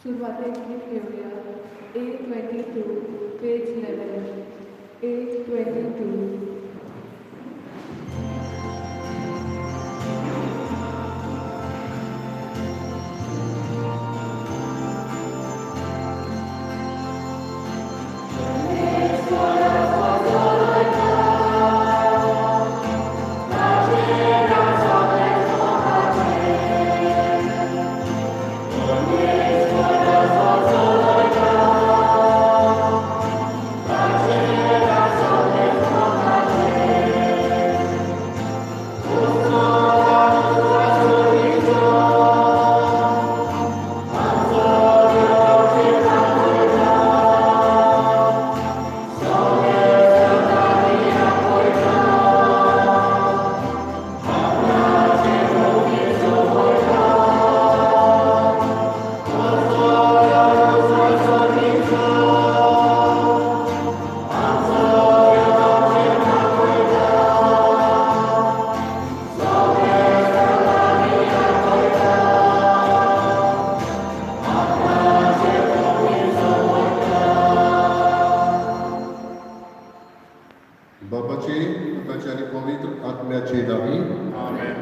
सुरवातेक गीत घेवया A22, page 11. A22. बापाचे, पुताचे आनी पवित्र आत्म्याचे नांवी. आमेन.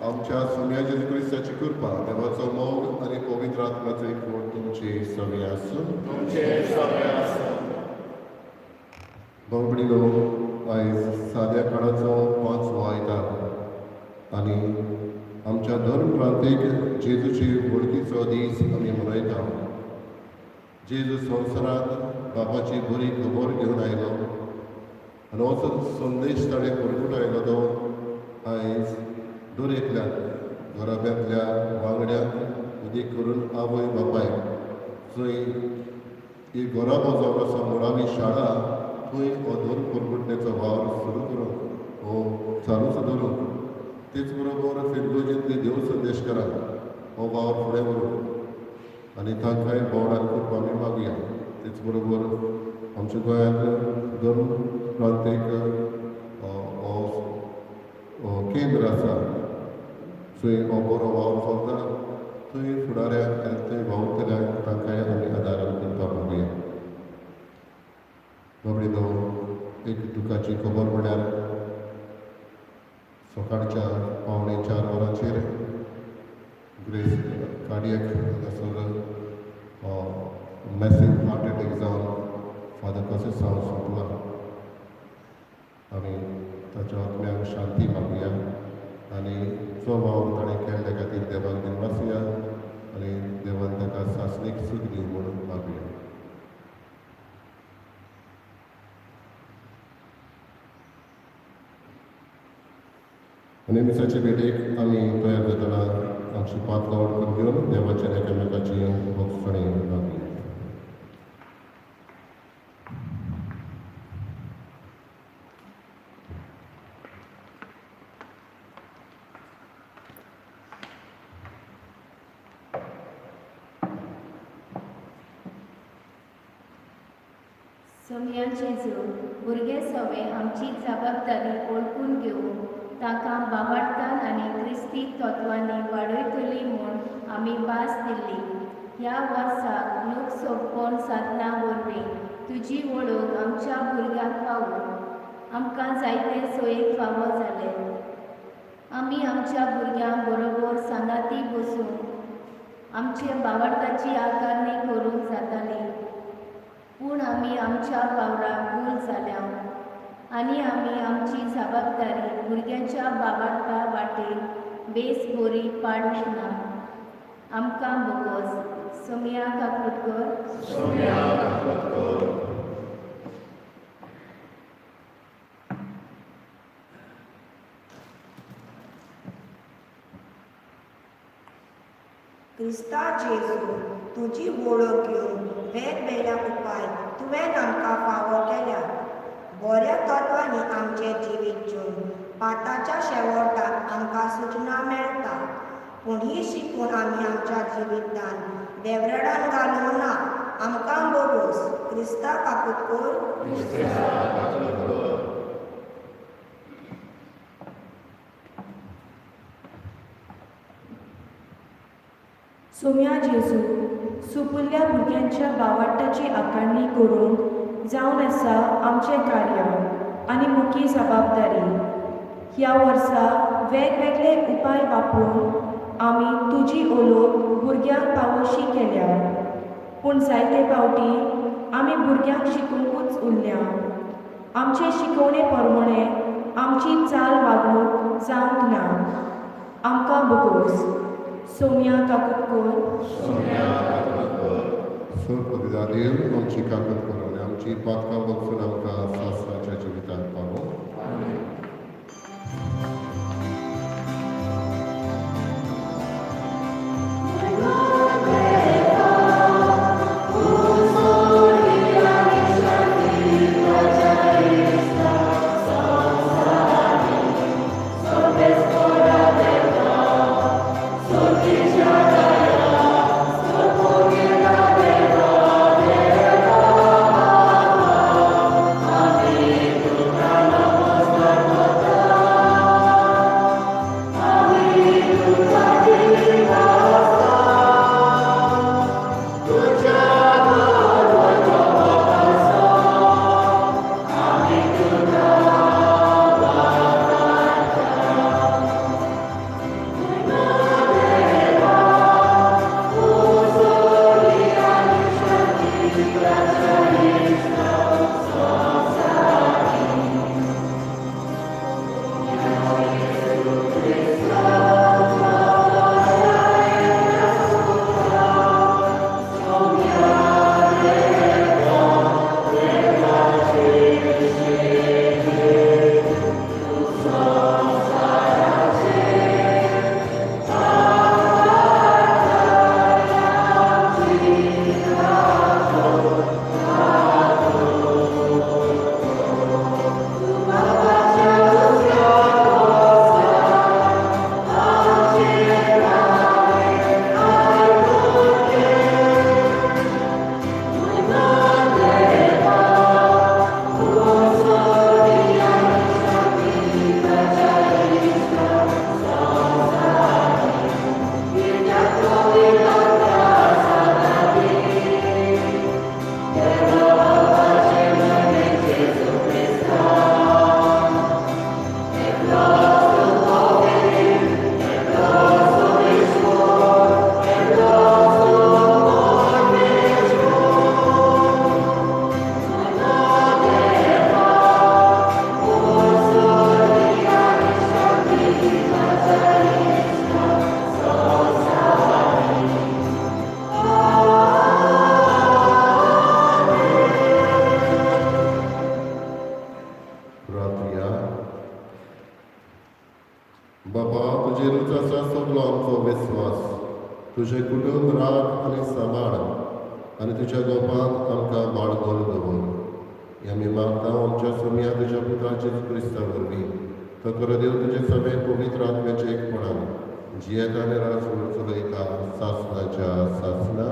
आमच्या सोम्या जेजू क्रिस्ताची कृपा, देवाचो मोग आनी पवित्र आत्म्याचो एकवट तुमचे सगळे आसूं. तुमचे सगळे आसूं. बाबडीनो, आयज साद्या काळाचो पांचवो आयतार आनी आमच्या धर्म प्रांतीक जेजूची वळखीचो दीस आमी मनयता. जेजू संवसारांत बापाची बरी खबर घेवन आयलो आनी हो संदेश ताणें परगटायलो तो आयज दर एकल्याक, घराब्यांतल्या वांगड्यांक, अदीक करून आवय बापायक, जंय ही घराबो जावन आसा मुळावी शाळा, थंय हो धर्म परगटण्याचो वावर सुरू करूंक, हो चालूच दवरूंक, तेच बरोबर फिरगोजेंतले देव संदेशकारांक हो वावर फुडें व्हरूंक आनी तांकांय भोंवडान करपा आमी मागया. तेच बरोबर आमच्या गोंयांत धर्म प्रांतीक हो केंद्र आसा, थंय हो बरो वावर चलता, थंय फुडाऱ्यांक आनी थंय वावुरतल्यांक तांकांय आमी आदारान करपाक मागुया. बाबडीनो, एक दुखाची खबर म्हळ्यार सकाळच्या 3:45 वरांचेर ग्रेस कार्डियक हांगासर मॅसीव हार्ट एटॅक जावन फादर कॉन्सेसांव सोंपला. आमी ताच्या आत्म्याक शांती मागुया आनी जो वावर ताणें केल्ल्या खातीर देवाक दिनवासुया आनी देवान ताका सासणीक सूख दिवं म्हणून मागुया. आनी मिसाचे भेटेक आमी तयार जातना आमची पातलां वडकून घेवन देवाच्या एकामेकाची भोगसणी मागुया. सोमया जेजू, भुरगे सवे आमची जबाबदारी वळखून घेवन तांकां बाबाडतान आनी क्रिस्ती तत्वांनी वाडयतली म्हूण आमी भास दिल्ली. ह्या वर्साक लोकसोपण साधना वरवीं तुजी वळख आमच्या भुरग्यांक पावूं आमकां जायते सोयेक फावो जाले. आमी आमच्या भुरग्यां बरोबर सांगाती बसून आमचे बावडताची आकारणी करूंक जाताली, पूण आमी आमच्या वावराक भूल जाल्या आनी आमी आमची जबाबदारी भुरग्यांच्या बाबाडता वाटेर बेस बरी पाडूंक ना. आमकां बोगोस. सोमया काकुटकर. सोमया काकुटकर. क्रिस्ता जेजू, तुजी वळख घेवन वेगवेगळ्या उपाय तुवें आमकां फावो केल्या. बऱ्या तत्वांनी आमचें जिवीत जून पाताच्या शेवटाक आमकां सुचना मेळटा, पूण ही शिकून आमी आमच्या जिवितान देवरडान घालूंक ना. आमकां बोगोस. क्रिस्ता काकुतकोर. क्रिस्ता काकुटकर. सोम्या जेजू, सुपुल्ल्या भुरग्यांच्या बावाट्टाची आकारणी करूंक जावन आसा आमचें कार्य आनी मुखी जबाबदारी. ह्या वर्सा वेगवेगळे उपाय वापरून आमी तुजी ओलोक भुरग्यांक पावोशी केल्या, पूण जायते फावटी आमी भुरग्यांक शिकोवंकूच उरल्या. आमचे शिकवणे प्रमाणे आमची चाल वागणूक जावंक ना. आमकां बोगोस. सोम्या काकुतकोर. सोर आमची काकत करून आनी आमची पातकां बगसून आमकां सासणाच्या जिवितांत पावो. प्रार्थया. बाबा, तुजेरूच आसा सगलो आमचो विस्वास. तुजें कुटुंब राख आनी सांबाळ आनी तुज्या गोपांत आमकां बाळगून दवर. हें आमी मागता आमच्या सोमया तुज्या पुता जेजू क्रिस्ता वरवीं. तो खरो देव तुजे सगळे पवित्र आत्म्याचे एकपणान जियेता आनी राज चलयता सासनाच्या सासना.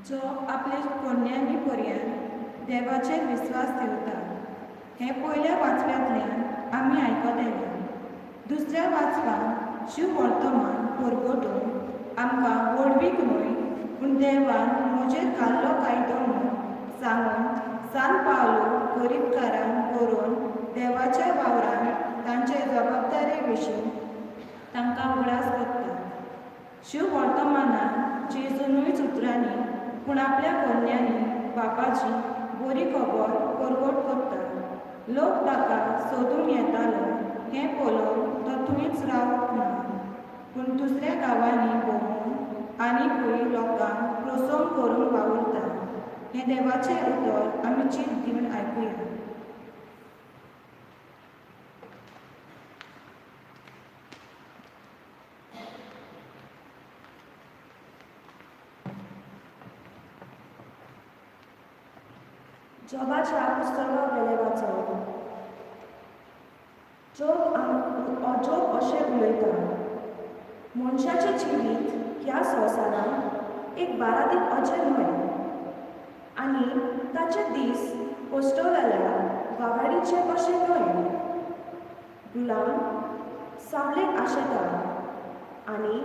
जो आपले कोन्यांनी पर्यंत देवाचेर विस्वास ठेवता हें पयल्या वाचप्यांतल्यान आमी आयकत आयल्या. दुसऱ्या वाचपान शिव वर्तमान परगटून आमकां व्हडवीक न्हय पूण देवान म्हजेर घाल्लो कायदो म्हूण सांगून सान पावलो गरीबकारान बरोवन देवाच्या वावरान तांचे जबाबदारे विशीं तांकां उगडास करता. शिव वर्तमानान जेजूनूच उतरांनी पूण आपल्या कोन्यांनी बापाची बरी खबर परगट करता. लोक ताका सोदूंक येतालो हें पळोवन तो थंयच रावंक ना, पूण दुसऱ्या गांवांनी भोंवून आनीकूय लोकांक प्रसंग करूंक वावुरता. हें देवाचें उतर आमी चीत दिवन आयकुया. जोबाच्या पुस्तका वेलें वाचप. जोब जोब अशें उलयता, मनशाचें जिवीत ह्या संवसारांत एक बारादीक अजें न्हय आनी ताचे दीस कोश्टवल्या वावराडीचे कशे न्हय. गुलाम सावलेक आशेता आनी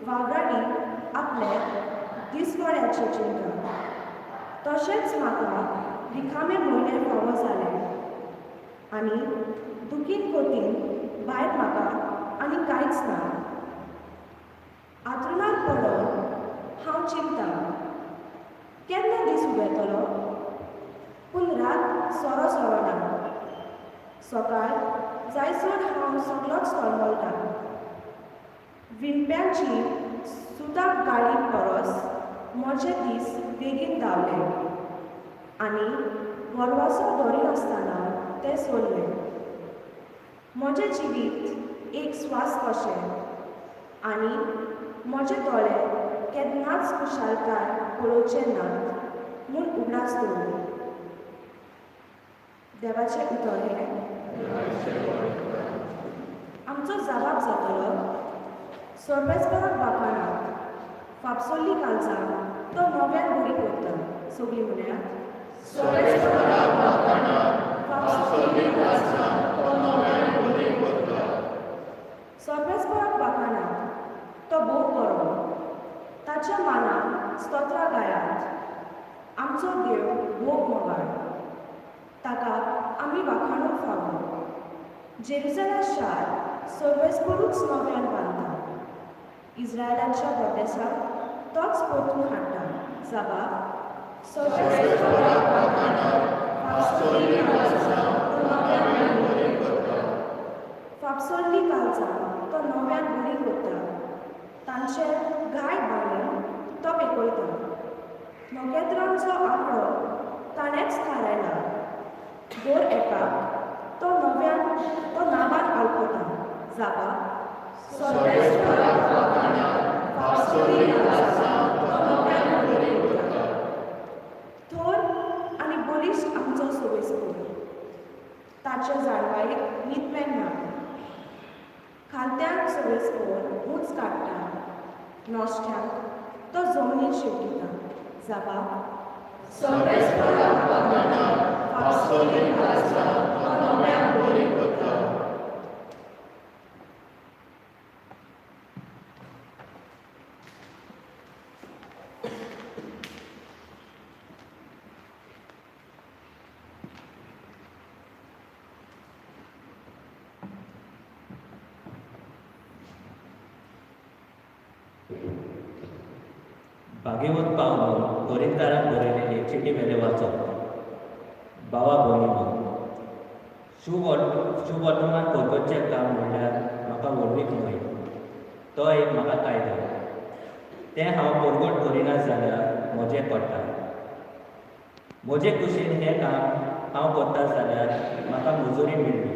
वावराडी आपले दिसवड्याचे चिंता. तशेंच म्हाका रिकामे म्हयने फावो जाले आनी दुखीन कोतीन भायर म्हाका आनी कांयच ना. आतरुणार पडून हांव चिंता, केन्ना दीस उबेतलो? पूण रात सोरो सोरो ना. सकाळ जायसर हांव सगलोच तळमळटा. विणप्यांची सुतां गाळी परस म्हजे दीस बेगीन धांवले आनी भरवंसो दवरिनासतना ते सोडले. म्हजें जिवीत एक स्वास कशें आनी म्हजे दोळे केन्नाच खुशालकाय पळोवचे नात म्हूण उगडास दवर. देवाचें उतर हें. आमचो जबाब जातलो, सर्वेस्पराक वाखाणात, फापसल्ली काळजां तो नव्यान बरी करता. सगळीं म्हणयात, सर्वेस्पराक वाखाणात, फापसल्ली काळजां तो नव्यान बरी करता. सर्वेस्पराक वाखाणात, तो भोव बरो. ताच्या मानान स्तोत्रां गायात. आमचो देव भोव मोगाळ, ताका आमी वाखाणूंक फावो. जेरुजला शार सर्वेस्परूच नव्यान बांदता, इस्रायलाच्या प्रदेशाक तोच परतून हाडटा. जबाब, सर्वेस्पराक वाखाणात, फापसल्ली काळजां तो नव्यान बरी करता. फापसल्ली काळजां तो नव्यान बरी करता. तांचे घाय बांदून तो पेकयता. नखेत्रांचो आंकडो ताणेंच थारायला. दर एकाक तो नव्यान तो नांवान वळखता. जापा, सर्वेस्पराक वाखाणात, फापसल्ली काळजां तो नव्यान बरी करता. थोर आनी बळिश्ट आमचो सोवेस्पोर, ताचे जाणवायेक न्हिदपेन ना. खालत्यांक सोवेस्पोर ऊंच काडटा, नश्ट्यांक तो जमनीर शेवटिता. जापा, सर्वेस्पराक वाखाणात, फापसल्ली काळजां तो नव्यान बरी करता. भागेवत पावलून कोरिंताराक बरयलेले चिटी वेलें वाचप. भावा भयणीनो, शुभवर्तमान परगटचें काम म्हणल्यार म्हाका व्हडवीक न्हय, तो एक म्हाका कायदो. तें हांव परगट करिना जाल्यार म्हजें पडटा. म्हजे कुशीन हें काम हांव करता जाल्यार म्हाका मजुरी मेळ्ळी,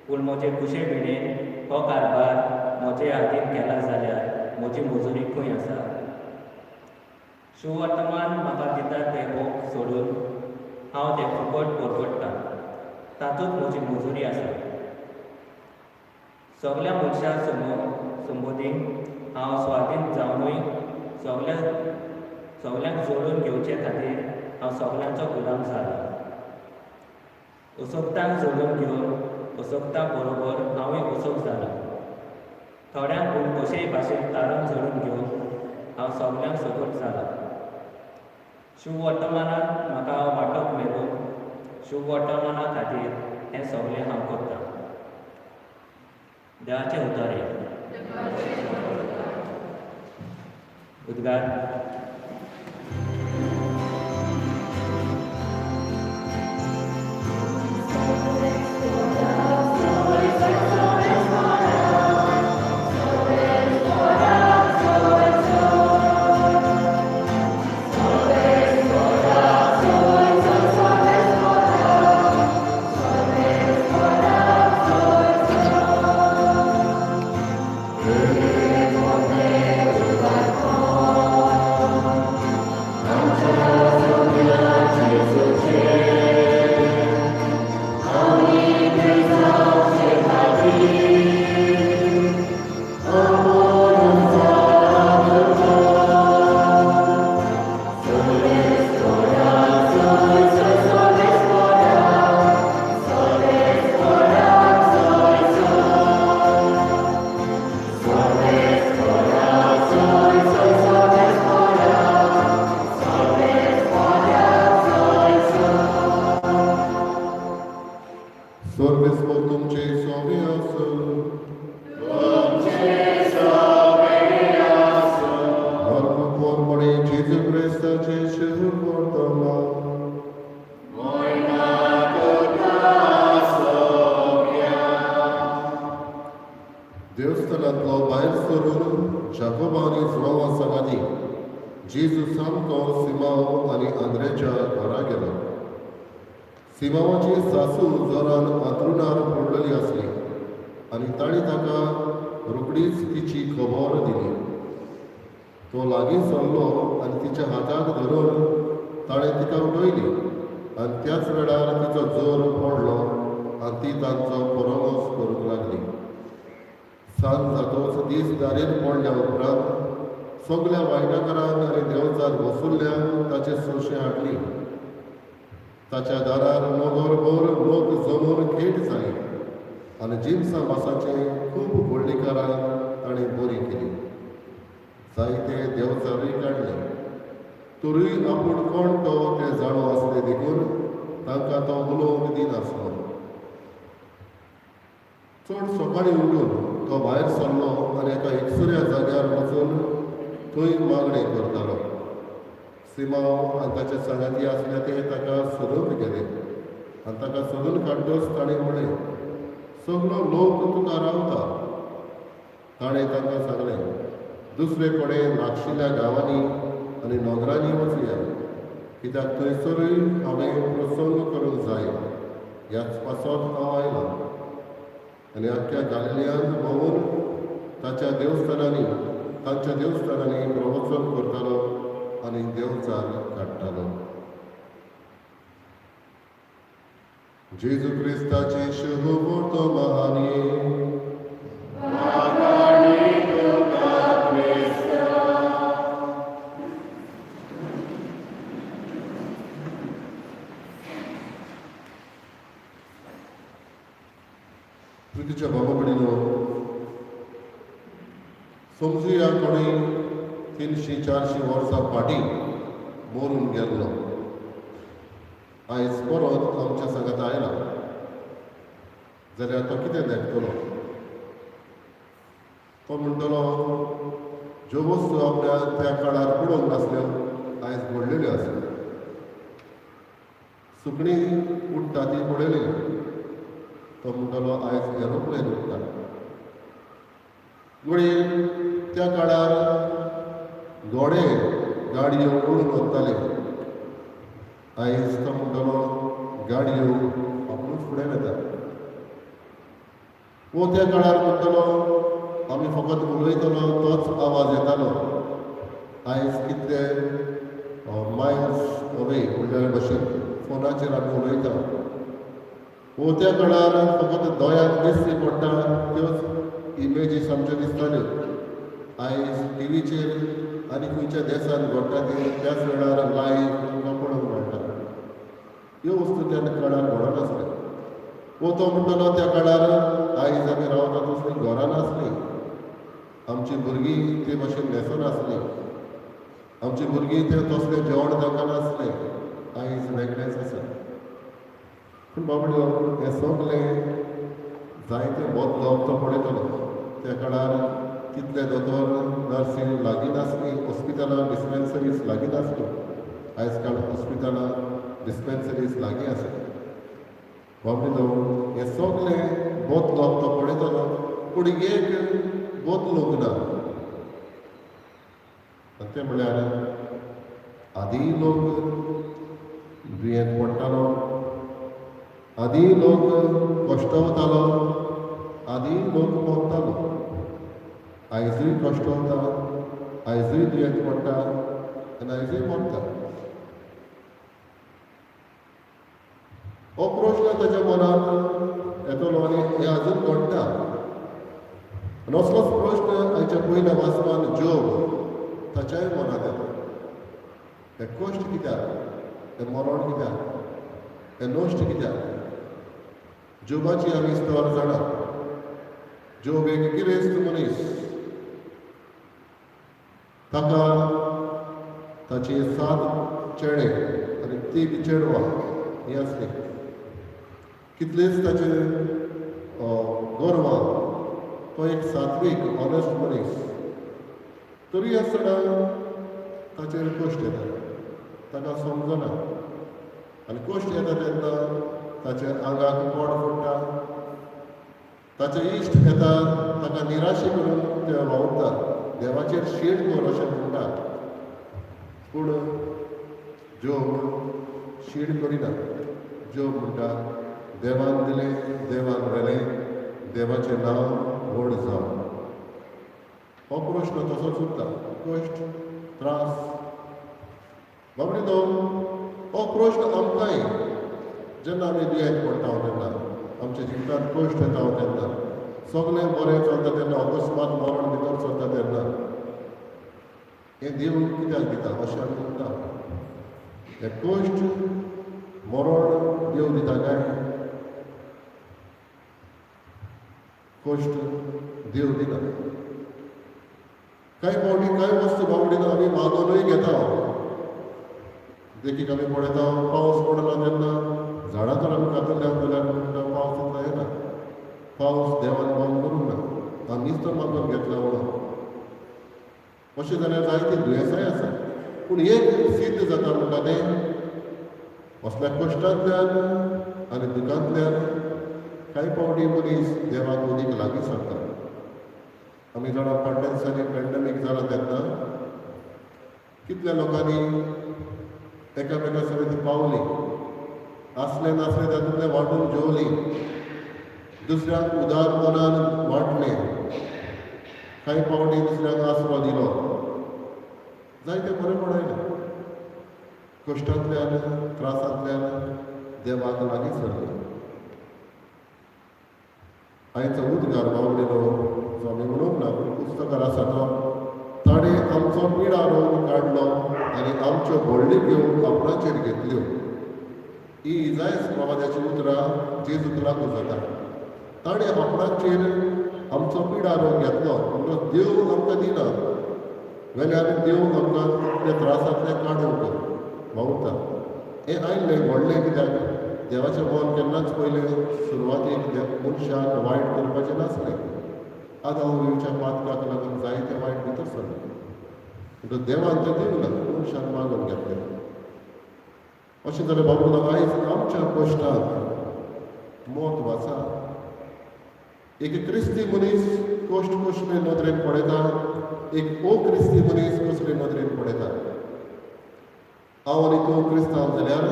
पूण म्हजे कुशे विणेन हो कारभार म्हजे हातीन केला जाल्यार म्हजी मजुरी खंय आसा? शुभवर्तमान म्हाका दिता तें मोग सोडून हांव तें फुकट परगट्टां, तातूंत म्हजी मजुरी आसा. सगल्या मनशां संबोधीन हांव स्वाधीन जावनूय सगल्यांक जोडून घेवचे खातीर हांव सगल्यांचो गुलाम जाला. असोक्तांक जोडून घेवन असोक्ता बरोबर हांवूय असोक जाला. थोड्यांक पूण कशेय भाशेन तारून जोडून घेवन हांव सगल्यांक सगट जाला. शुभवर्तमानांत म्हाका वांटोक मेळून शुभवर्तमाना खातीर हें सगळें हांव करतां. देवाचें उतर हें. उद्गार. Amen. सर्वेस्पोर तुमचे सोवे आसूं. धर्म पोरपणे जेजू क्रिस्ताचे शुभ वर्तमान. देवस्थानांतलो भायर सरून जाकोबा आनी जुवांवा सांगाती जेजू सामको सिमांव आनी आंद्रेच्या घरा गेलो. सिमांवाची सासू जोरान आंतरुणार पडलेली आसली आनी तांणी ताका रोखडीच तिची खबर दिली. तो लागीं सरलो आनी तिच्या हाताक धरून ताणें तिका उठयली आनी त्याच वेळार तिचो जोर पडलो आनी ती तांचो परामर्श करूंक लागली. सांज जातोच दीस दारेर पडल्या उपरांत सगल्या वायटकारांक आनी देवचार बसुल्ल्यांक ताचे सोंशे हाडली. ताच्या दारार नगरभर लोक जमून खेट जाली आनी जिनसां मासाचे खूब व्हडलिकारांक ताणें बरी केली. जायते देवचारूय काडले, तरूय आपूण कोण तो तें जाणो आसले देखून तांकां तो उलोवंक दिनासलो. चड सकाळीं उठून तो भायर सरलो आनी एका एकसुऱ्या जाग्यार वचून थंय मागणें करतालो. सिमांव आनी ताचे सांगाती आसले ते ताका सोदूंक गेले आनी ताका सोदून काडटच ताणें म्हणलें, सगलो लोक तुका रावता. ताणें तांकां सांगलें, दुसरे कडेन लागशिल्ल्या गांवांनी आनी नगरांनी वचुया, कित्याक थंयसरूय हांवें प्रसंग करूंक जाय, ह्याच पासत हांव आयलां. आनी आख्ख्या गालिलियांत भोंवून ताच्या देवस्थानांनी तांच्या देवस्थानांनी प्रवचन करतालो आनी देवचार काडटालो. जेजू क्रिस्ताचे शुभ वर्तमानी. प्रितीच्या बाबा भयणीनो, समजुया कोणी 300-400 वर्सां फाटीं मरून गेल्लो आयज परत आमच्या सांगात आयला जाल्यार तो कितें देखतलो? तो म्हणटलो, ज्यो वस्तू आपल्या त्या काळार पडूंक नासल्यो आयज घडलेल्यो आसा. सुकणीं उडटा ती पळयली, तो म्हणटलो आयज एरोप्लेन उडटा. घडये त्या काळार घोडे गाडयो ओडून वताले, आयज तो म्हणटलो गाडयो आपुणूच फुडें वता. वो त्या काळार म्हणटलो आमी फकत उलयतलो तोच आवाज येतालो, आयज कितले मायल्स अवे म्हणल्यार भशेन फोनाचेर आमी उलयता. वो त्या काळार फकत दोळ्यांक दिसची पडटा त्योच इमेजीस आमच्यो दिसताल्यो, आयज टिवीचेर आनी खंयच्या देसान घडटा तें त्याच वेळार लायव्ह तुमकां पळोवंक मेळटा. ह्यो वस्तू त्या काळार घडनासल्यो. वो तो म्हणटलो त्या काळार आयज आमी रावता तसलीं घरां नासलीं, आमची भुरगीं ते भशेन न्हेसनासलीं, आमची भुरगीं तें तसलें जेवण तांकां नासलें, आयज वेगळेंच आसा. पूण बाबड्यो हें सगलें जायतें बदलप तो पळयतलो. त्या काळार तितले दोतोर नर्सी लागीं नासली, हॉस्पिटलां डिस्पेन्सरीज लागीं नासल्यो, आयज काल हॉस्पिटलां डिस्पेन्सरीज लागीं आसा. बाबडो हें सगलें बदलप तो पळयतलो, पूण एक बदलूंक ना, आनी तें म्हणल्यार आदीं लोक दुयेंत पडटालो, आदीं लोक कश्टवतालो, आदीं लोक मरतालो. आयजूय कश्टवता, आयजूय दुयेंत पडटा आनी आयजूय मरता. हो प्रश्न ताच्या मनांत येतलो आनी हें आजून घडटा. आनी असलोच प्रश्न आयच्या पयल्या वाचपान जोब ताच्याय मनांत येता. हें कश्ट कित्याक, हें मरण कित्याक, हें नश्ट कित्याक? जोबाची आमी स्तर जाणा. जोब एक गिरेस्त मनीस, ताका ताचे 7 चेडे आनी 3 चेडवां हीं आसलीं. कितलेच ताचे गोरवां, तो एक सात्वीक ऑनेस्ट मनीस, तरी आसतना ताचेर कश्ट येता, ताका समजना. आनी कश्ट येता तेन्ना ताच्या आंगाक कोण फुट्टा, ताचे इश्ट येता ताका निराशे करून ते वावुरता, देवाचेर शीण कर अशें म्हणटा. पूण जोब शीण करिना. जोब म्हणटा, देवान दिलें, देवान व्हेलें, देवाचें नांव व्हड जावं. हो प्रश्न तसोच उरता, कश्ट, त्रास. बाबडी तो हो प्रश्न आमकांय जेन्ना आमी दुयेंत पडटा तेन्ना, आमच्या जिवितांत कश्ट येता तेन्ना, सगळें बरें चलता तेन्ना अकस्मात मरण भितर सरता तेन्ना, हें देव कित्याक दिता अशें आमी म्हणटा. हें कश्ट, मरण देव दिता काय? कश्ट देव दिना. कांय फावटी कांय वस्तू बाबडीन आमी मागोनूय घेता. देखीक आमी पळयता, पावस पडना तेन्ना झाडां तर आमी कातरल्या जाल्यार म्हणटा पावस तितलो येना. पावस देवान बंद करूंक ना, आमीच तो मागून घेतला म्हणून. अशें जाल्यार जायतीं दुयेंसांय आसा. पूण एक सिद्ध जाता म्हणटा तें, असल्या कश्टांतल्यान आनी दुखांतल्यान कांय फावटी मनीस देवाक उदीक लागीं सरता. आमी जाणा, फाटल्या दिसांनी पॅन्डमीक जाला तेन्ना कितल्या लोकांनी एकामेका समेत पावली, आसलें नासलें तातूंतलें वांटून जेवली, दुसऱ्यांक उदार मनान वांटलें, कांय फावटी दुसऱ्यांक आसरो दिलो, जायते बरें पडयलें. कश्टांतल्यान, त्रासांतल्यान देवाक लागीं सरलें. आयचो उद्गार बावलेलो जो आमी म्हणूंक ना, पूण पुस्तकार आसा तो, ताणें आमचो पिडा रोग काडलो आनी आमच्यो व्हडलिक्यो आपणाचेर घेतल्यो. ही इजायस प्रवादाची उतरां जेजूक लागू जाता. ताणें आपणाचेर आमचो पिडा रोग घेतलो म्हणटच देव आमकां दिना, वेल्यान देव आमकां तितले त्रासांतले काडूंक वावुरता. हें आयलें व्हडलें कित्याक, देवाचें मन केन्नाच पयलें सुरवातीक मनशाक वायट करपाचें नासलें. आदांव विवच्या पातकाक लागून जायतें वायट भितर सरलें, म्हणटच देवान तें दिवंक ना, मनशान मागून घेतलें. अशें जाल्यार बाबू आयज आमच्या कश्टांत म्हत्व आसा. एक क्रिस्ती मनीस कश्ट कसले नदरेन पळयता, एक ओ क्रिस्ती मनीस कसले नदरेन पळयता. हांव आनी तूं क्रिस्तांव जाल्यार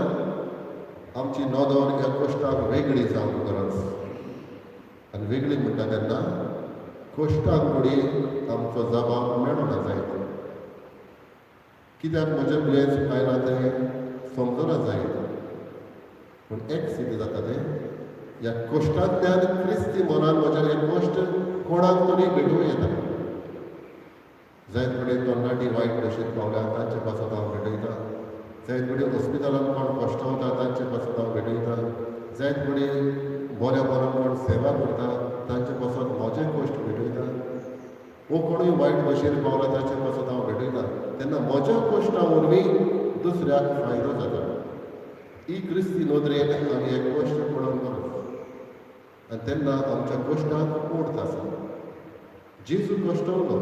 आमची नदर ह्या कश्टाक वेगळी जावंक गरज. आनी वेगळी म्हणटा तेन्ना कश्टांक कडेन आमचो जबाब मेळना जायत. कित्याक म्हजें दुयेंस आयलां तें समजना जायत, पूण एक सिद्ध जाता तें, ह्या कश्टांतल्यान क्रिस्ती मनान म्हज्या हें कश्ट कोणाक तरी भेटोवं येता. जायत कडेन तरणाटी वायट भशेन पावल्या तांचे पासत हांव भेटयता, जायत कडेन हॉस्पिटलांत कोण कश्टवता तांचे पासत हांव भेटयता, जायत कडेन बऱ्या मनान कोण सेवा करता तांचे पासत म्हजें कश्ट भेटयता, वो कोणूय वायट भशेन पावला ताचे पासत हांव भेटयता. तेन्ना म्हज्या कश्टां वरवीं दुसऱ्याक फायदो जाता. ही क्रिस्ती नदरेन आमी हे कश्ट पळोवंक गरज. आनी तेन्ना आमच्या कश्टांक अर्थ आसा. जेजू कश्टवलो,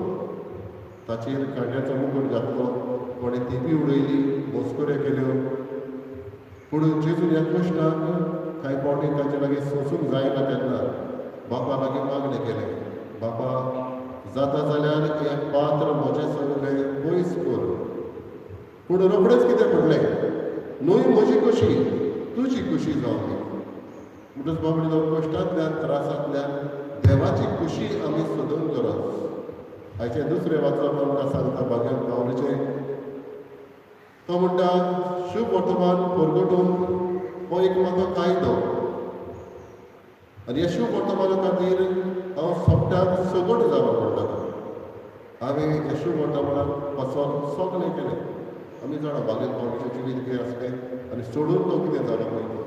ताचेर कांड्याचो मुकूट घातलो, कोणें तेपी उडयली, मस्कऱ्यो केल्यो, पूण जेजून ह्या कश्टांक कांय फावटी ताचे लागीं सोंसूंक जायना तेन्ना बापा लागीं मागणें केलें, बापा जाता जाल्यार हें पात्र म्हजें सगळें पयस कर. पूण रोखडेंच कितें म्हणलें, न्हय म्हजी खुशी, तुजी खुशी जावं दी. म्हणटच बाबडी कश्टांतल्यान, त्रासांतल्यान देवाची खुशी आमी सोदूंक गरज. आयचें दुसरें वाचप आमकां सांगता भाग्यान पावलीचें, तो म्हणटा शुभ वर्तमान परगटूंक हो एक म्हाका कायदो, आनी ह्या शुभ वर्तमाना खातीर हांव सगळ्याक सगट जालो म्हणटा तो. हांवें ह्या शुभ वर्तमानाक पासत सगळें केलें. आमी जाणा भाग्यान पावलीचें जिवीत कितें आसलें आनी सोडून तो कितें जालो पळय तो.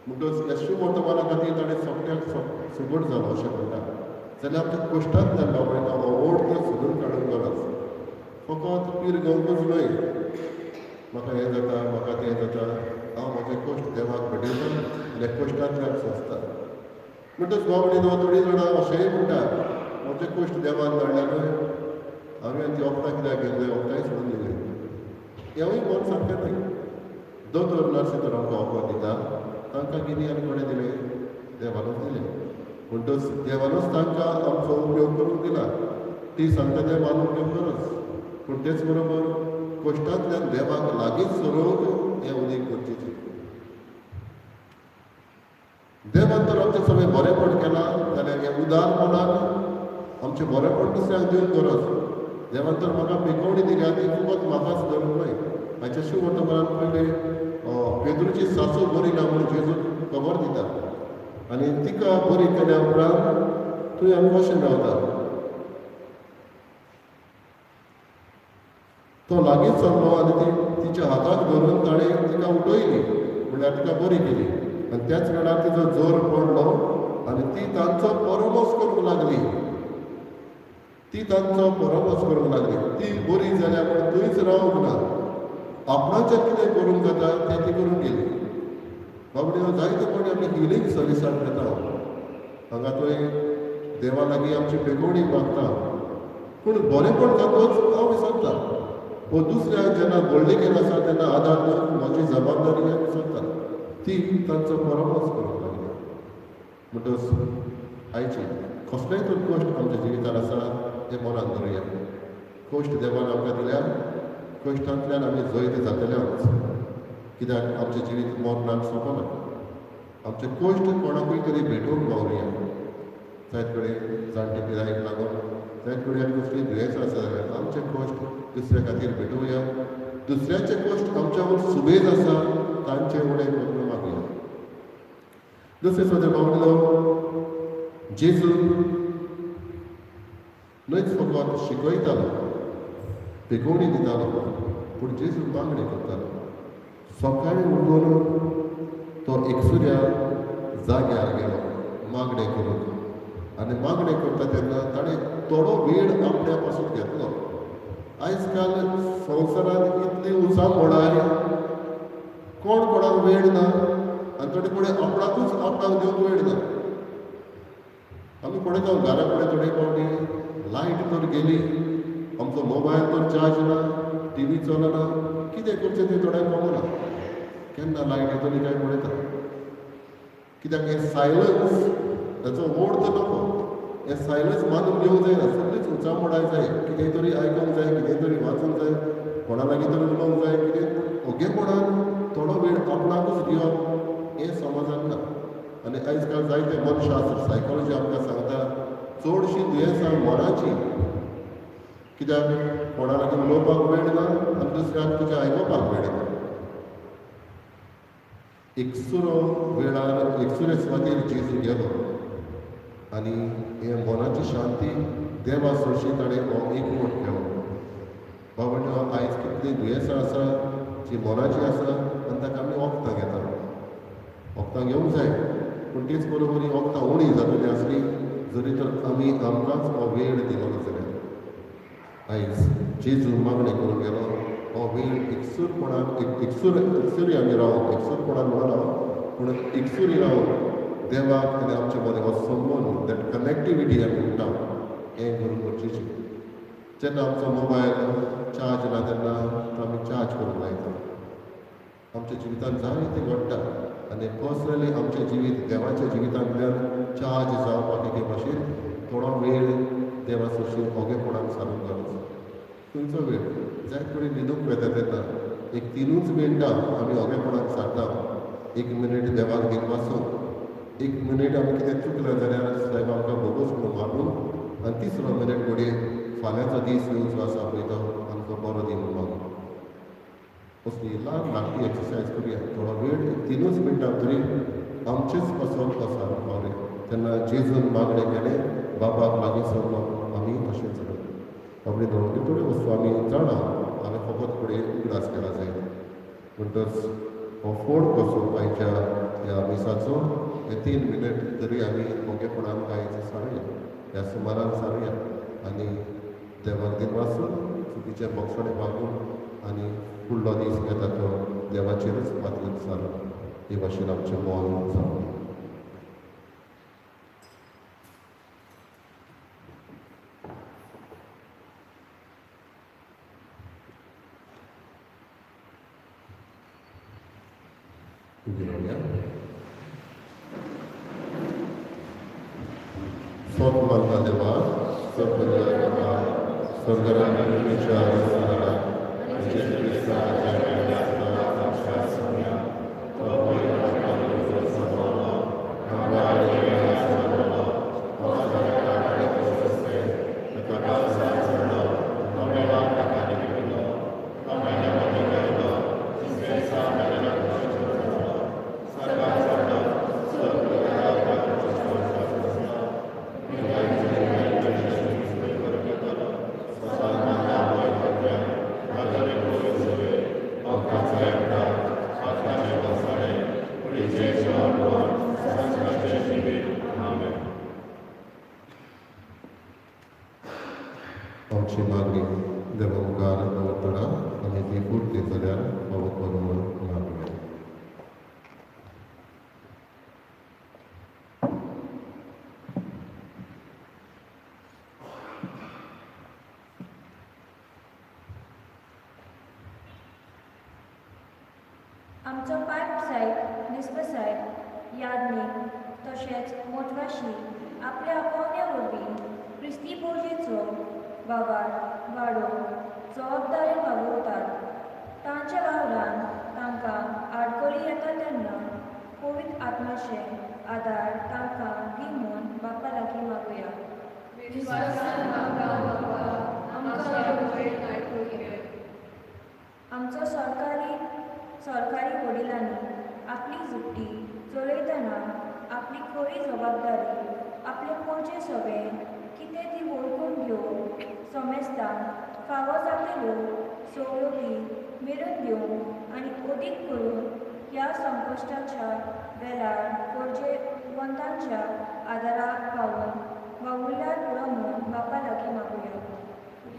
म्हणटच ह्या शुभ वर्तमाना खातीर ताणें सगळ्याक सगट जालो अशें म्हणटा. जाल्यार आमच्या कश्टांतल्यान बाबा हो अर्थ सोदून काडूंक गरज. फकत पीर घेवंकूच न्हय, म्हाका हें जाता, म्हाका तें जाता, हांव म्हजें कश्ट देवाक भेटयता आनी कश्टांतल्यान सोंसता. म्हणटच बाबडी थोडीं जाणां अशेंय म्हणटा, म्हजें कश्ट देवान धाडल्या न्हय, हांवें ती वखदां कित्याक घेतली, वखदांय सोडून दिली. हेंवूय मन सारकें न्हय. दोतोर नर्सी तर आमकां वखद दिता, तांकां गिन्यान आनी कोणें दिलें? देवानूच दिलें. म्हणटच देवानूच तांकां आमचो उपयोग करूंक दिला. ती सांगता तें मानून घेवंक गरज, पूण तेच बरोबर कश्टांतल्यान देवाक लागींच सरूंक हें उदीक गरजेचें. देवान तर आमचें सगळें बरेंपण केलां जाल्यार हें उदारपणान आमचें बरेंपण दुसऱ्यांक दिवंक गरज. देवान तर म्हाका पिकोवणी दिल्या ती फकत म्हाकाच धरूंक न्हय. हाच्या शुवर्तमानान पयलें पेद्रूची सासू बरी ना म्हूण जेजू खबर दिता आनी तिका बरी केल्या उपरांत तुवें आमी कशें रावता. तो लागींच सरलो आनी ती तिच्या हाताक धरून ताणें तिका उठयली, म्हणल्यार तिका बरी केली. आनी त्याच वेळार तिचो जोर पडलो आनी ती तांचो परामर्श करूंक लागली. ती तांचो परामर्श करूंक लागली. ती बरी जाल्या पूण थंयच रावंक ना, आपणाचें कितें करूंक जाता तें ती करूंक गेली. बाबडी जायते फावटी आमी हिलींग सर्विसाक वेता, हांगा थंय देवा लागीं आमची पेकोवणी मागता, पूण बरेंपण जातच हांव विसरता. वो दुसऱ्याक जेन्ना व्हडलिकेन आसा तेन्ना आदार दिवंक म्हजी जबाबदारी हें विसरता. ती तांचो परामर्श करूंक लागली. म्हणटच आयची कसलेय तर कश्ट आमच्या जिवितान आसा तें मनान धरुया. कश्ट देवान आमकां दिल्या, कश्टांतल्यान आमी जैत जातलेच. कित्याक आमचें जिवीत मरणाक सोंपना. आमचे कश्ट कोणाकूय तरी भेटोवंक वावरुया. जायत कडेन जाणटे पिरायेक लागून, जायत कडेन आमी कसलीं दुयेंसां आसा जाल्यार आमचे कश्ट दुसऱ्या खातीर भेटोवया. दुसऱ्याचे कश्ट आमच्या सुबेज आसा तांचे उणें करून मागया. दुसरें सोदे बाबडो जेजू न्हयच फकत शिकयतालो, पेकोवणी दितालो, पूण जेजू मागणी करतालो. सकाळीं उठून तो एकसुऱ्या जाग्यार गेलो मागणें करूंक. आनी मागणें करता तेन्ना ताणें थोडो वेळ आपल्या पासून घेतलो. आयज काल संवसारांत इतली उचांबळाय, कोण कोणाक वेळ ना आनी थोडे कडेन आपणाकूच आपणाक दिवंक वेळ ना. आमी पळयता घरा कडेन थोडे फावटी लायट तर गेली, आमचो मोबायल तर चार्ज ना, टीव्ही चलना, कितें करचें तें थोड्यांक खबर ना. केन्ना लायट येतली काय पळयता. कित्याक हें सायलन्स ताचो ओड तर नको. हें सायलन्स मानून घेवंक जायना. सगळीच उचांबळाय जाय, कितें तरी आयकूंक जाय, कितें तरी वाचूंक जाय, कोणा लागीं तरी उलोवंक जाय, कितें ओगेपणान थोडो वेळ आपणाकूच दिवप हें समाजान ना. आनी आयज काल जायते मनशास्त्र सायकोलॉजी आमकां सांगता चडशीं दुयेंसां मनाचीं. कित्याक कोणा लागीं उलोवपाक वेळ ना आनी दुसऱ्याक तुजें आयकुपाक वेळ ना. एकसुरो वेळार एकसुरे सुवातेर जेजू गेलो आनी हे मनाची शांती देवा सरशी ताणें हो एकवट केलो. बाबा आयज कितलीं दुयेंसां आसा जी मनाची आसा आनी ताका आमी वखदां घेता. वखदां घेवंक जाय, पूण तेच बरोबर ही वखदां उणी जातली आसली जरी तर आमी आमकांच हो वेळ दिलो ना जाल्यार. आयज जेजू मागणें करूंक गेलो, हो वेळ एकसूरपणान एकसुरी आमी रावप, एकसूरपणान म्हणून रावप, पूण एकसुरी रावन देवाक आनी आमचे मदें हो संबंद, that connectivity आमी म्हणटा, हें करूंक गरजेचें. जेन्ना आमचो मोबायल चार्ज ना तेन्ना तो आमी चार्ज करूंक लायता. आमच्या जिवितांत जायतें घडटा आनी पर्सनली आमचें जिवीत देवाच्या जिवितांतल्यान चार्ज जावपाक एके भाशेन थोडो वेळ देवा सरशी ओगेपणान सारूंक गरज. खंयचो वेळ जायत कडेन न्हिदूंक वेता तेन्ना एक 3 मिनटां आमी ओगेपणान सारता. 1 मिनीट देवाक दिनवासून, 1 मिनीट आमी कितें चुकलें जाल्यार सायब आमकां भोगोस म्हणून मागून, आनी 3रो मिनीट घडये फाल्यांचो दीस येवचो आसा पळय तो आमकां बरो दी म्हणून मागून. असली ल्हान धाकटी एक्सरसायज करुया. थोडो वेळ 3 मिनटां तरी आमचेच पासत सारूंक पावले. तेन्ना जेजून मागणें केलें, बाबाक लागीं सरलो, आमी तशेंच जालें. बाबडी थोड्यो थोड्यो वस्तू आमी जाणा, हांवें फकत फुडें उगडास केला जायत. म्हणटच हो फोड कसो आयच्या ह्या मिसाचो हे 3 मिनट तरी आमी मोगेपणान आयज सारुया, ह्या सुमारान सारुया आनी देवाक दिनवासून चुकीचें बोगसणें मागून आनी फुडलो दीस येता तो देवाचेरूच पातयेवन सारप हे भाशेन आमचें मन जावं. उबी रावया. सोत मानता देवा, सर्व स्वर्गाच्या जेजू क्रिस्ताच्या आमच्या सोम्या तो आमची मागणी देवा मुखार दवरतना आमी ती पुरती जाल्यार फावो करून मागया. आमचो पायप सायब, निस्प सायब, यादनीक तशेंच मोटवाशी आपल्या आपोवण्या वरवीं क्रिस्ती पोजेचो वावर वाडोवंक जबाबदारेन वावुरतात. तांच्या वावरान तांकां आडखळी येता तेन्ना पवित्र आत्माचे आदार तांकां दी म्हूण बापा लागीं मागुया. विश्वासान मागता बापा, आमकां दोळे आयकून घे. आमचो सरकारी वडिलांनी आपली जुट्टी चलयतना आपली खरी जबाबदारी आपले पोरचे सगळे कितें ती वळखून घेवन समेस्तांक फावो जातल्यो सवलती मेळून दिवंक आनी अदीक करून ह्या संकश्टाच्या वेळार गरजेवंतांच्या आदाराक पावून वावुरल्यार पुरो म्हूण बापा लागीं मागुया.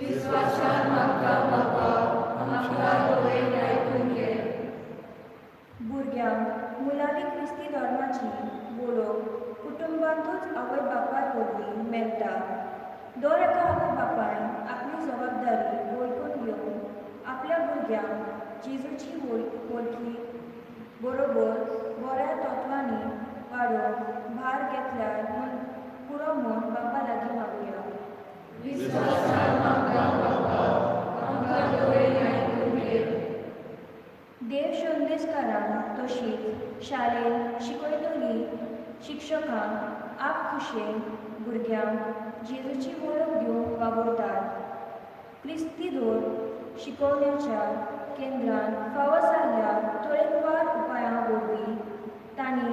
विश्वासान मागता बापा, आमकां दोळे आयकून घे. भुरग्यांक मुलावी क्रिस्ती धर्माची वळख कुटुंबांतूच आवय बापाय वरवीं मेळटा. दर एका आवय बापायन आपली जबाबदारी वळखून घेवन आपल्या भुरग्यांक जेजूची वळखी बरोबर बऱ्या तत्वांनी वाडोवंक भार घेतल्यार म्हूण पुरो म्हूण बापा लागीं मागुया. विश्वासान मागता बापा, आमकां दोळे आयकून घे. देव संदेशकारांक तशींच शाळेंत शिकयतली शिक्षकांक आपखुशेन भुरग्यांक जेजूची वळख दिवंक वावुरतात. क्रिस्ती धोर शिकोवण्याच्या केंद्रान फावो जाल्ल्या तरेकवार उपायां वरवीं तांणी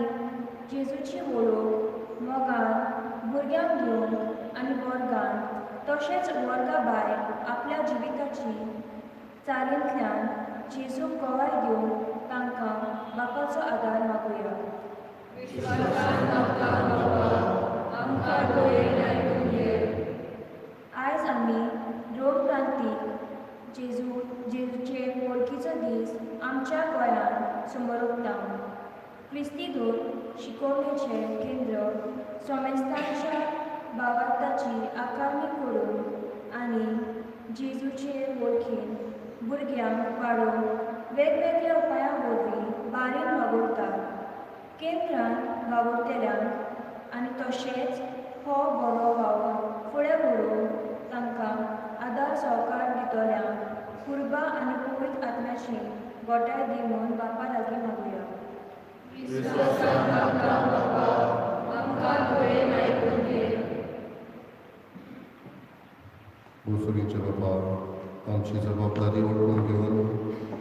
जेजूची वळख मोगान भुरग्यांक दिवंक आनी वर्गांत तशेंच वर्गा भायर आपल्या जिविताची चालींतल्यान जेजूक गवाय दिवंक तांकां बापाचो आदार मागुया. विश्वासान मागता बापा, आमकां दोळे आयकून घे. आयज आमी रोम क्रांतीक जेजूचे वळखीचो दीस आमच्या गोंयांत समरोपता. क्रिस्ती धोर शिकोवणेचें केंद्र समेस्तांच्या भावार्थाची आकारणी करून आनी जेजूचे वळखीन भुरग्यांक वाडोवंक वेगवेगळ्या उपायां वरवीं बारीन वावुरतात. केंद्रांत वावुरतल्यांक आनी तशेंच हो बरो वावर फुडें व्हरूंक तांकां आदार सहकार दितल्यांक कुर्बा आनी पवित्र आत्म्याची गोठाय दी म्हूण बापा लागीं मागुया. विश्वासान मागता बापा, आमकां दोळे आयकून घे. बोसुरीच्या बापा, आमची जबाबदारी वळखून घेवन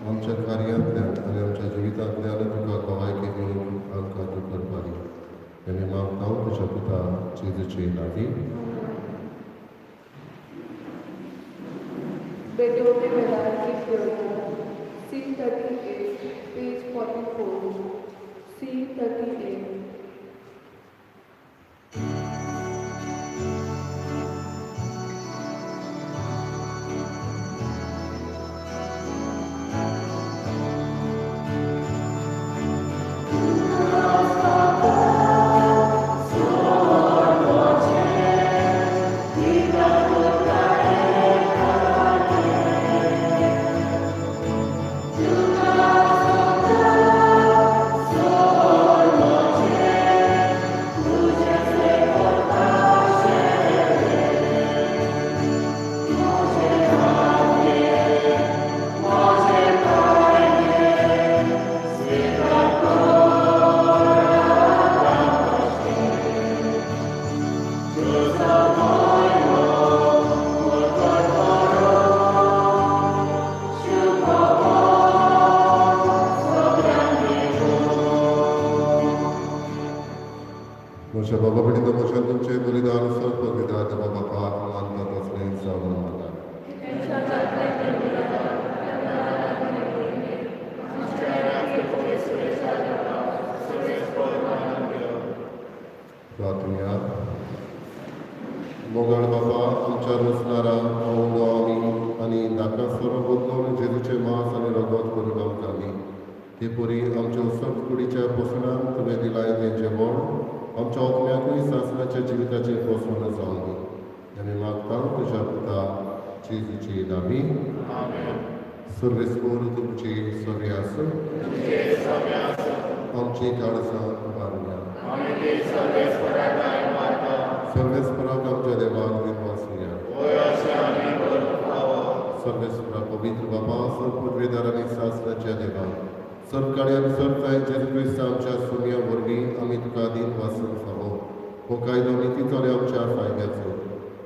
आमच्या कार्यांतल्यान आनी आमच्या जिवितांतल्यान तुका गवायकी दिवंक आमकां तूं करपारी आमी मागता तुज्या पुता जेजूचे नांवी. Beethoven Medal Theory, C38, page 44, C38. भशेन तुमचें बलिदान सर्व देवा बापाक मानता तसलें जावन वता. प्रार्थुया. मोगाळ बापा, आमच्या रचणारा उलो आमी आनी नाका सर्व बदलून जेजूचें मांस आनी रगत करून आमकां दी. ते परी आमच्या सत कुडीच्या पोसणान तुवें दिलां तें जेवण आमच्या आत्म्याकूय सासणाच्या जिविताचें पोसण जावन दी. आमी मागता तुज्या पुता जेजूची नामी. सर्वेस्पोर तुमची सगळी आसूं. आमची काळजां उबारुया. सर्वेस्पराक आमच्या देवाक दिनवासुया. सर्वेस्परा, पवित्र बाबा, सर्व पुर्वेदार आनी सासणाच्या देवा, सर्व आनी सर्व जेजू क्रिस्त आमच्या सोम्या वरवीं आमी तुका दिनवासूंक फावो. हो कायदो नितीचो आनी आमच्या फायद्याचो.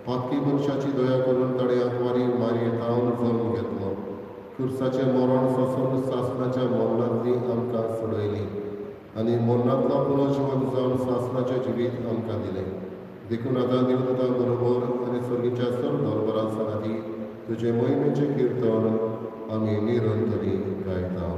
पातकी मनशाची दया करून ताणें आंकवारी मारये तावन जल्म घेतलो. खुर्साचें मरण सोंसून सासणाच्या मरणांतली आमकां सोडयली आनी मरणांतलो पुनर्जीवन जावन सासणाचें जिवीत आमकां दिलें. देखून आतां देवदूतां बरोबर आनी सर्गीच्या सर्व दरबारां सांगाती तुजे मोहिमेचें किर्तन आमी निरंतरी गायता.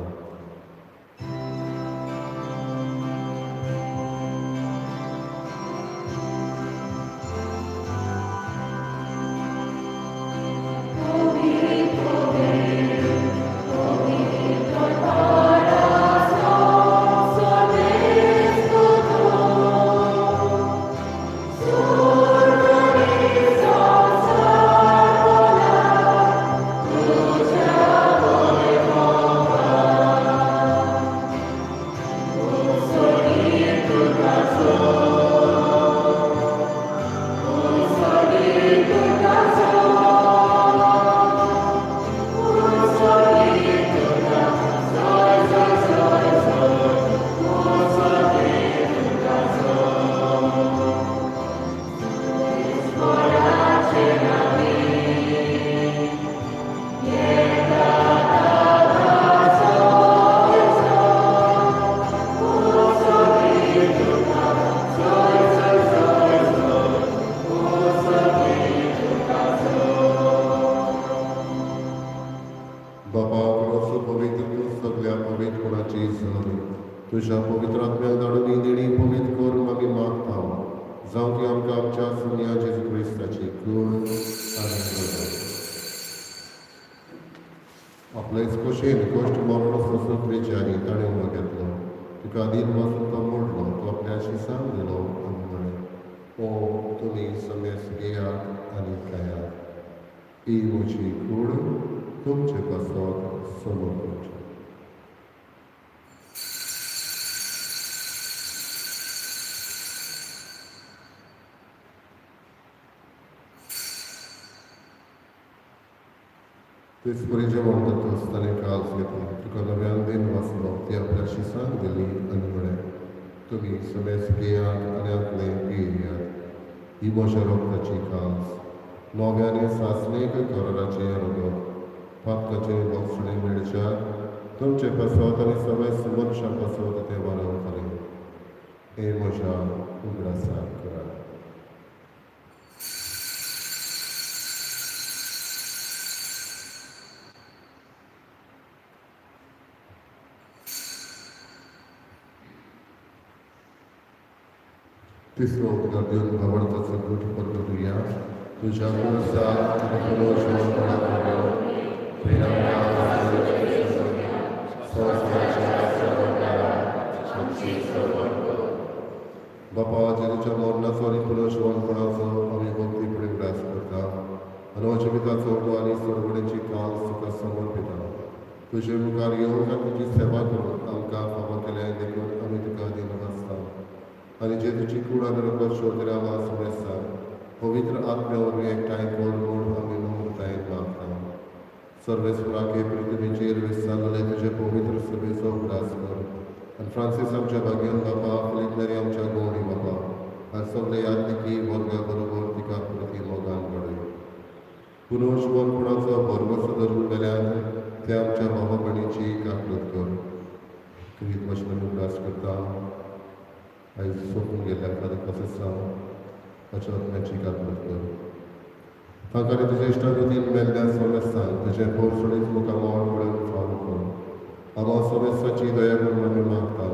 बापा, कोणाचो पवित्र तूं सगल्या पवित्रपणाची झर तुज्या पवित्र आत्म्याक धाडून ही देणी पवित्र करून आमी मागता, जावं ती आमकां आमच्या सुन्या जेजू क्रिस्ताची कूड आनी रगत. आपलेच खोशेन कश्ट मरण सोंसून त्रेच्यानी ताणें उलो घेतलो. तुका दिन वासून तो मोडलो. तो आपल्या शिसांक दिलो आनी म्हळें, ओ तुमी समेस घेयात आनी खायात. ही म्हजी कूड तुमचे पासत समर्पणची. तेच परी जेवण जातच ताणें काल्स घेतली. तुका नव्यान दिन वाचलो. ती आपल्या शिसांक दिली आनी म्हळें, तुमी समेस घेयात आनी आपलें पियेयात. ही म्हज्या रक्ताची काल्स, नव्याने सासणेक कराराचें रगत. पातकाचें बोगसणें मेळच्याक तुमचे पासत आनी समेस्त मनशां पासत तें वारवतलें. हें म्हज्या उगडासाक करात. तिसरो उपकार दिवन भावार्थाचो गूट परगटुया. तुज्या पुरसा आनी पुनर्जीवनपणा वरवीं तुवें आमकां बापा, जेजूच्या मरणाचो आनी पुनर्जीवनपणाचो आमी भक्तीपणी उगडास करता आनी जिविताचो उलो आनी सोडवणेची काल तुका समर्पिता. तुजे मुखार येवन आनी तुजी सेवा करून आमकां फावो केलें देखून आमी तुका दिनवासता. आनी जेजूची कूड आनी रगत शोधल्या समेस्तांक पवित्र आत्म्या वरवीं एकठांय कर म्हूण आमी नम्रतायेन मागता. सर्वेस्पराके पृथ्वीचेर विस्तारलेले तुजे पवित्र सभेचो उगडास कर आनी फ्रांसीस आमच्या भाग्यन बापा, फिलीप नेरी आमच्या गौडी बापा आनी सगळे यादनिकी वर्गा बरोबर तिका प्रती मोगान घडय. पुनर्जीवनपणाचो भरवंसो धरून मेल्यान ते आमच्या भावा भयणीची काकळूत कर. क्रित भाशेन आमी उगडास करता आयज सोंपून गेल्ल्या फादर कोसेसांव. ताच्या आत्म्याची काकूट कर. तांकां तुज्या इश्टागतीन मेल्ल्या समेस्तांक तुजें पोरसुणीत मुखामळ पळोवन फावो कर. आम्हा समेस्ताची दया करून आमी मागता.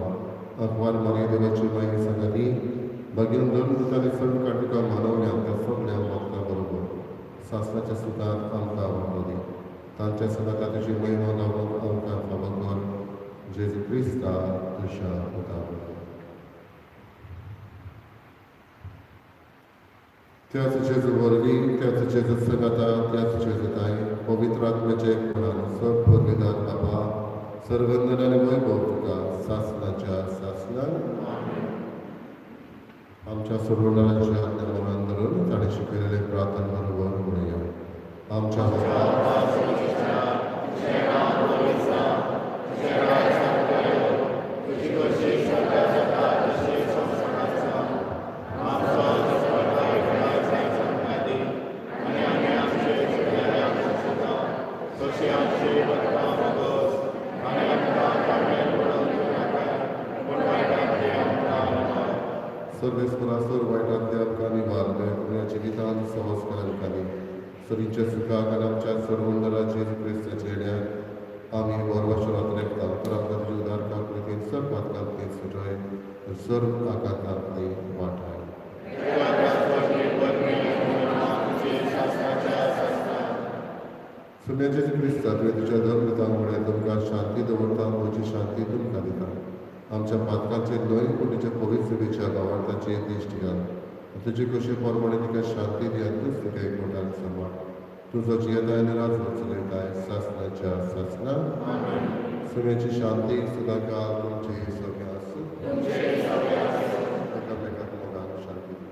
आंकवार मारी देवाची माई सांगाती बागेन धर्मदूतांनी सण काडूका मानवल्या त्या सगळ्या भक्तां बरोबर सासणाच्या सुखांत आमकां वांटो दी. तांच्या सांगाता तुजी महिमा गावूंक आमकां फावो कर. जेजू क्रिस्ता तुज्या पुता. त्याच जेजू वरवीं, त्याच जेजू सांगाता, त्याच जेजूताय पवित्र आत्म्याचे एकपणान सब पदवीदार बाबा सर्वंदन आनी वैभव तुका सासणाच्या सासणान. आमच्या सोडवणाराच्या आज्ञा मनान धरून ताणें शिकयलेले प्रार्थना बरोबर म्हणुया. आमच्या सर्वेस्परा सर वायटांतल्या आमकां निवार, तुमच्या जिवितांत सहज कर आमकां दी. सरीच्या सुखाक आनी आमच्या सरवंदरा जेजू क्रिस्ताच्या येण्याक आमी बरवाशरात रेखता. तर आमकां तुज्या उदारकार कृतीन सर पातकांतली सुटय, सर्व आकांतांतली वाटाय. सुम्या जेजू क्रिस्ता, तुवें तुज्या धर्मदूतांक म्हणलें, तुमकां शांती दवरता, म्हजी शांती तुमकां दिता. आमच्या पातकांचेर न्हय पूण तुज्या पवित्र सभेच्या भावार्थाचेर दिश्ट घाल. तुजे कशे प्रमाणे तिका शांती दी आनी तूंच तिका एकवटान सांबाळ. तुजो जियेताय आनी राजवट चलयताय सासणाच्या सासणा. सुम्याची शांती सदांकाळ तुमचे सगळे आसूं. एकामेकाक मोगान शांती दी.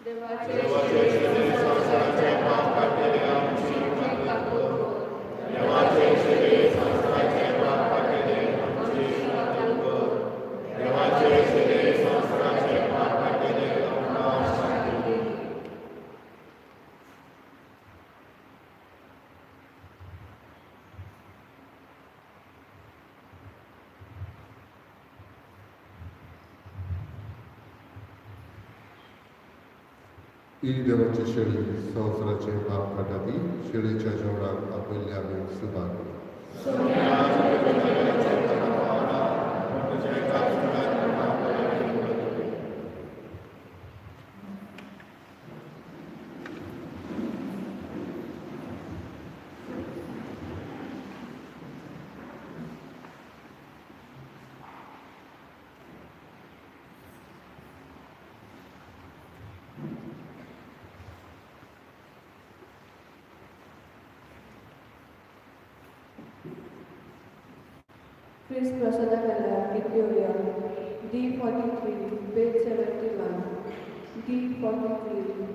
देवाचे संवसाराचे पाप काडटले आमची काकूट कर. देवाचे शेरे संवसाराचे पाप काडटले आमची काकूट कर. देवाचे शेरे संवसाराचे पाप काडटले आमकां शांती दी. ही देवाची शेळी संवसाराचे पाप काडटा ती शेळीच्या जेवणाक आपयल्ले आमी सुभागी. क्रिस्त प्रसादा वेळार गीत घेवया. D 43, page 71. D 43.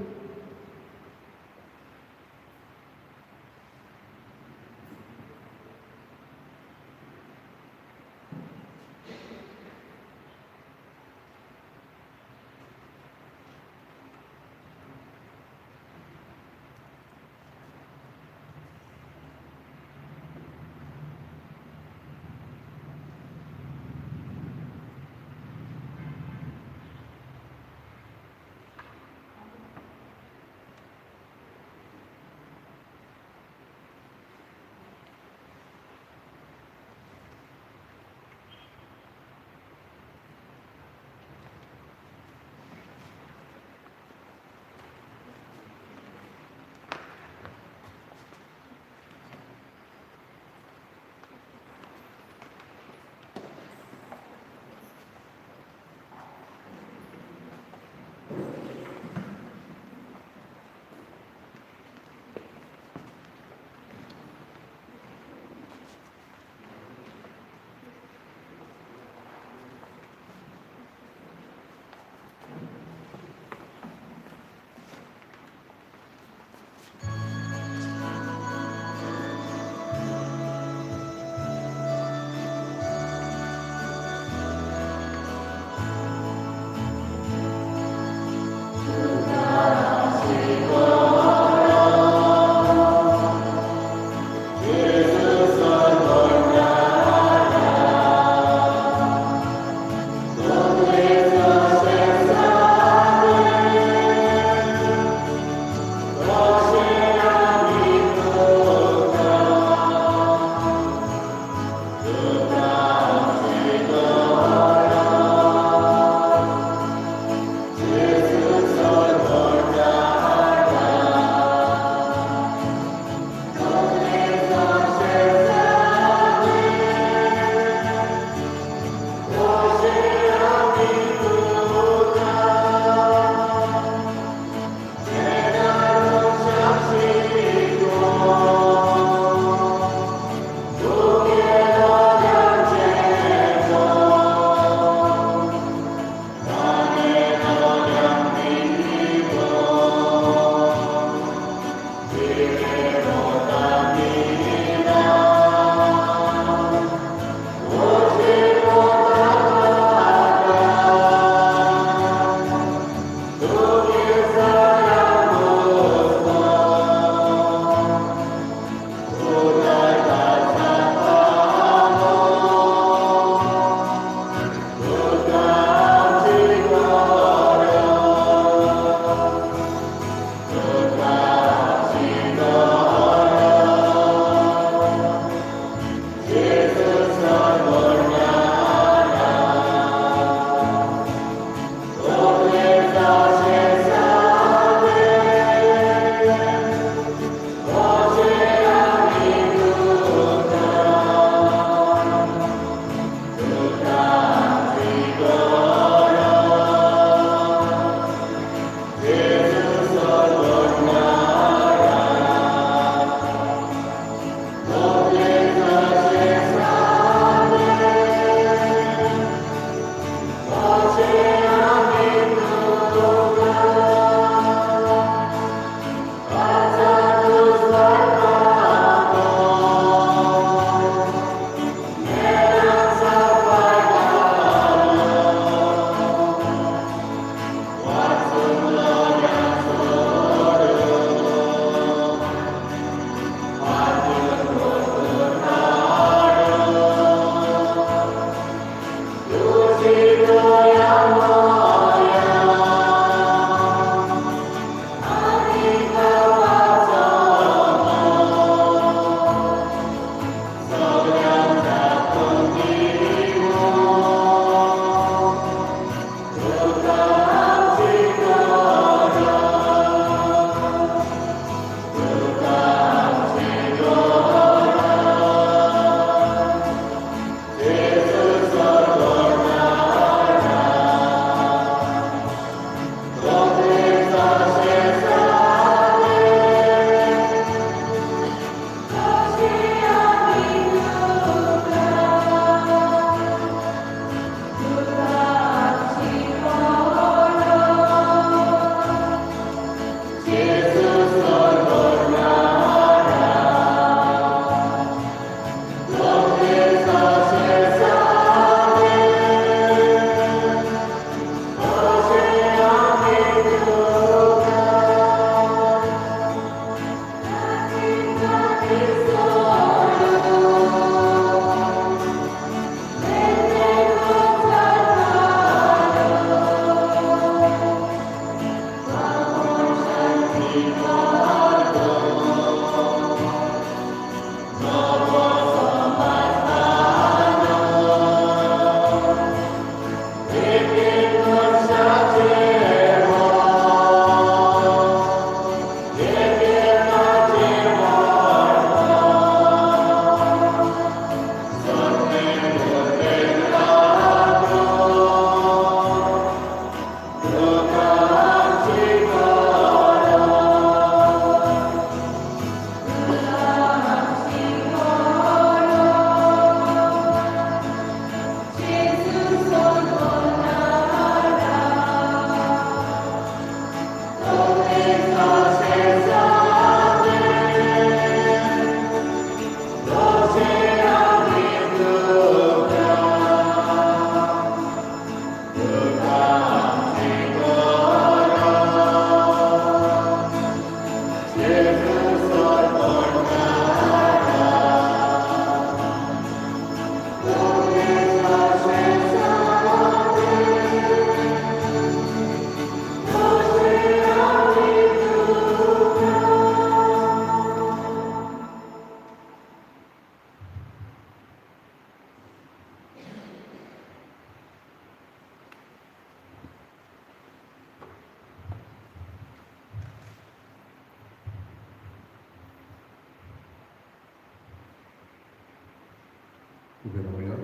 उबे रावया.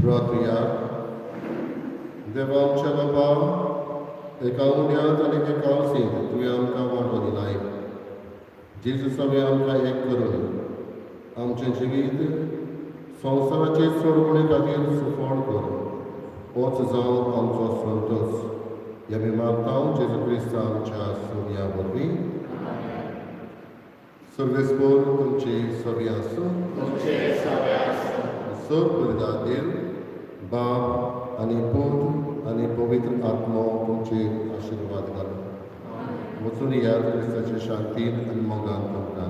प्रार्थुया. देवा आमच्या बापा, एका उण्यांत आनी एका कावसींत तुवें आमकां वांटो दिलाय. जेजू सगळें आमकां एक करून आमचें जिवीत संवसाराचे सोडवणे खातीर सुफळ कर. होच जावन आमचो संतोश. ह्या आमी मागता जेजू क्रिस्त आमच्या सोनिया वरवीं. सर्वेस्पोर तुमची सगळी आसूं. तुमचे सगळे आसूं. सर परिदातील बाप आनी पूत आनी पवित्र आत्मो तुमचेर आशिर्वाद घालूं. वचून याद क्रिस्ताचे शांतीन आनी मोगान तुमकां.